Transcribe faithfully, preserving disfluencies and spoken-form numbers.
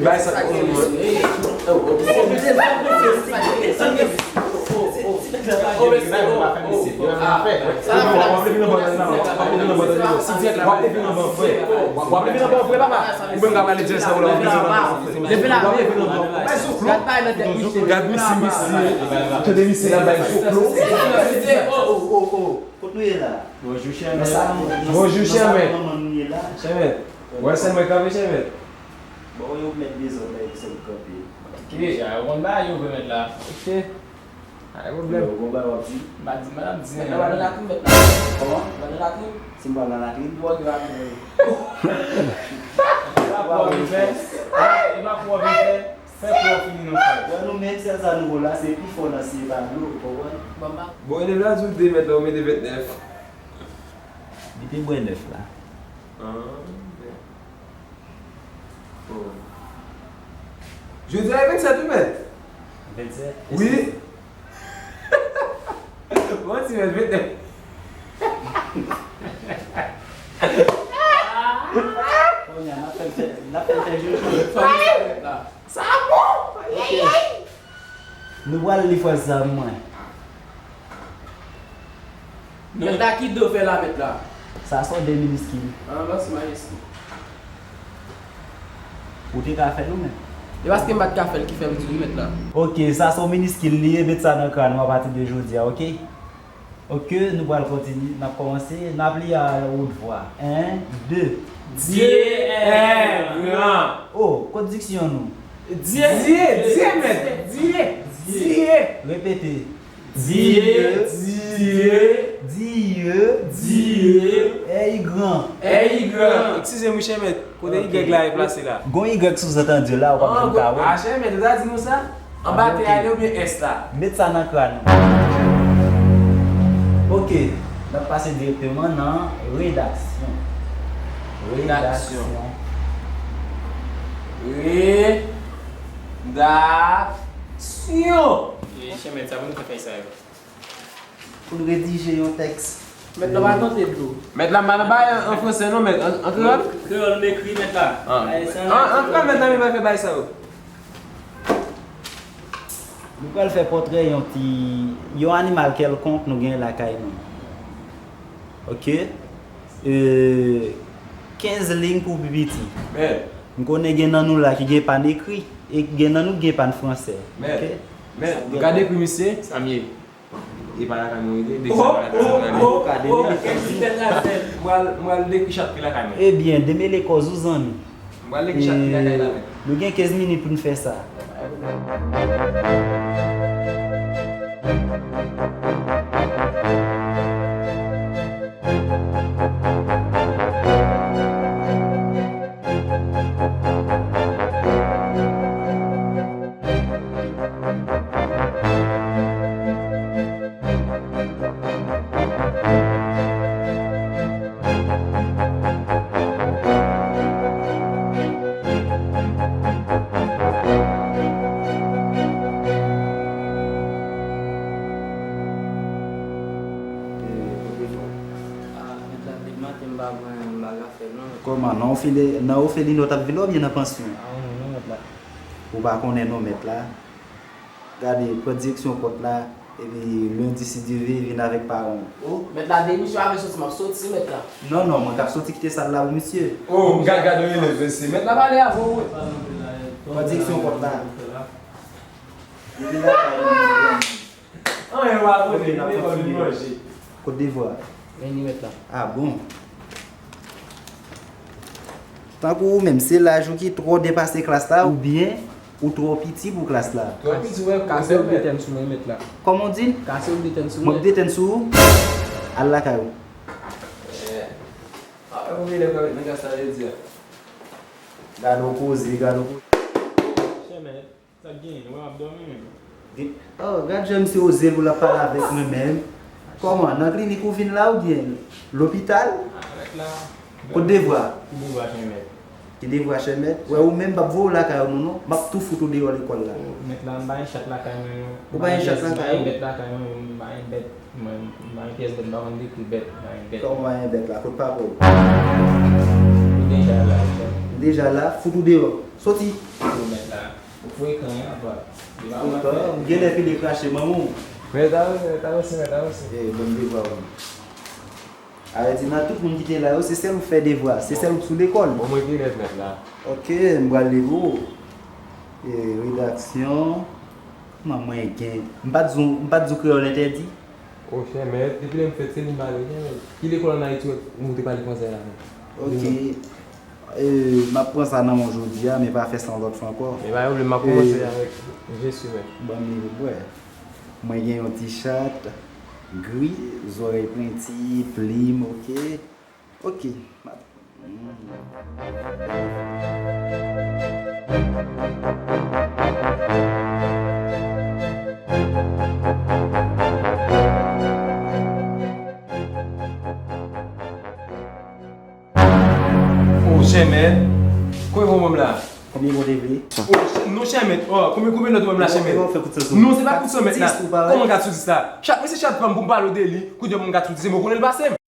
Bay sa. Leve la. Gad misye, misye. Tande misye la bay zoklo. Kot nou ye la? Bonjou, chèmèt. Bonjou, chèmèt. Chèmèt. Wè, se mwen k ap chèmèt. Bon, yo met dezòd la epi se m kanpe. Deja, yo konn bagay yo vre mèt la. Ok. Pa gen pwoblèm. Yo, bon bagay w ap di. M pa di, m pa di. Mèt la, w al nan latrin, mèt la. Kòman? W al nan latrin. Si m pa al nan latrin? Yo, yo ap vin. E pa pou w vin fè. E pa pou w vin fè. Fè pou w fini non frè. Wè nou menm sèl sa nou vo la, se pi fò nan siye pa dlo, ou konprann? Bon, elèv la di w de mèt la, ou mete vennèf. Li te bwè nèf la. Ah, men. Oh. Jodi a e vennsèt wi, mèt. Vennsèt? Wi. Bon, ti mèt, vennsèt. Kounye a, n ap fè l fè, n ap fè l fè jojo. Sa bon! Ay, ay, ay! Nou pral li fraz sa mwen. Mèt la, ki de w fè la, mèt la? Sa se de miniskil. Ah, mèsi, maestro. Ou te ka fè l ou menm? E paske m pa t ka fè l ki fè m di w wi, mèt la. Ok, sa se miniskil li ye, met sa nan kràn ou apati de jodi a, ok? Ok, nou pral kontinye, n ap kòmanse, n ap li a wotvwa. En, de. Dye en gran. Oh, kot diksyon nou? Dye. Dye, Dye, mèt. Dye. Dye. Repete. Dye, Dye, Dye, Dye, Dye, èy gran. Èy gran. Eskize m wi, chèmèt. Kote Y la e plase la? Gon Y sou zantandye la, ou pa menm ka wè. Ah, chèmèt, ou ta di nou sa? Anba tè a li oubyen S la? Met sa nan kràn ou. Ok, n ap pase dirèkteman nan redaksyon. Redaksyon. Redaksyon. Redaksyon. E, chèmèt, sa pou nou fè fèy sa yo. Pou n redije yon tèks. Mèt la pa tante dlo. Mèt la, m pa nan bagay an, an fransè non, mèt. An, an kreyòl? Kreyòl m ekri, mèt la. Ah. An, an kreyòl, mèt la, m pa fè bagay sa yo. Nou pral fè pòtrè yon ti, yon animal kèlkonk nou gen lakay nou. Ok? Euh, kenz liy pou pi piti. Mèt. M konnen gen nan nou la ki gen pa n ekri, e gen nan nou ki gen pa n fransè. Mèt. Ok? Mèt, nou ka dekri misye? Sa m ye. E pa lakay mwen rete, de sa pa lakay mwen rete. Oh, oh, oh, oh, kèk ti tèt la sèl. Mwen al, mwen al dekri chat ki lakay mwen. Ebyen, demele kòz ou zanmi. Mwen al dekri chat ki lakay la, mèt. Nou gen kenz minit pou n fè sa. Kòman, nan ofele-, nan ofelina w t ap vin la oubyen nan pansyon? Ah, non, non, mèt la. Ou pa konnen non, mèt la. Gade, pran direksyon pòt la, epi lendi, si Dye vle, vin avèk paran w. Oh, mèt la, depi misye pa vle soti, m ap soti, mèt la. Non, non, mwen k ap soti kite sal la pou misye. Oh, gad, gad yon elèv, mesye. Mèt la pale avè w, wi. Pran direksyon pòt la. Depi la, pa yon moun. Anyen pa konnen, nou te konn vin manje. Kot devwa? Men li mèt la. Ah bon? Tankou ou menm, se laj ou ki twò depase klas la, oubyen ou twò piti pou klas la? Twò piti, wè, kase w de tèm sou mwen, mèt la. Kòman w di l? Kase w de tèm sou mwen. Mwen de tèm sou ou? Al lakay ou. Eh. Ah, ou vin nan klas la jodi a. Gade w koze, gade w koze. Chèmèt. Sa k genyen? Ou wè m ap dòmi menm? Gen-, oh, gad jan misye oze l pou l ap pale avèk mwen menm. Kòman? Nan klinik ou vin la oubyen lopital? Ah, mèt la. Kot devwa? Ki devwa, chèmèt? Ki devwa, chèmèt? Wè, ou menm, m p ap voye w lakay ou non, non. M ap tou fout ou deyò lekòl la. Oh, mèt la, m pa gen chat lakay mwen non. Ou pa gen chat lakay ou? M pa gen bèt lakay mwen, m pa gen bèt. Mwen, m pa gen pyès bèt, m pa konn dekri bèt, m pa gen bèt. Kòman w pa gen bèt la? Kot papa w? Ou gen Deja la, fout ou deyò. Soti. Ou frekan, apa. Frekan, m genlè fini krache manman w. Mèt avanse, mèt avanse, mèt avanse. Eh, bon devwa ou. Avèti nan tout moun ki te la yo, se sèl ou k fè devwa, se sèl ou k sou lekòl. Bon, mwen te lèv mèt la. Ok, m pral leve w. Eh, redaksyon. Kòman mwen gen. M pa t di w, m pa t di w kreyòl entèdi? O, chè mèt, depi lè m fèt, se li m pale, chè mèt. Ki lekòl ann Ayiti ou te pale fransè la menm? Ok. Eh, m ap pran sa nan men w jodi a, men pa fè sa yon lòt fwa ankò. Men pa gen pwoblèm, m ap kòmanse avèk je suis mèt. Ban m li pou w wè. Mwen gen yon ti chat gri, zòrèy pwenti, plim, ok. Ok. M ap O, chè mèt. Konbyen bon ban m la? Konbyen bon te vle? O, chè, non, chè mèt. O, konbyen, konbyen lòt ban m la, chè mèt? Konbyen w fè kout san sou mwen? Non, se pa kout san mèt la. Dis ou pa wè? Kòman kat sou dis la? Chat, mwen se chat pa m pou m pale w de li. Kounye a mwen kat sou dis, se mwen konnen l pase m.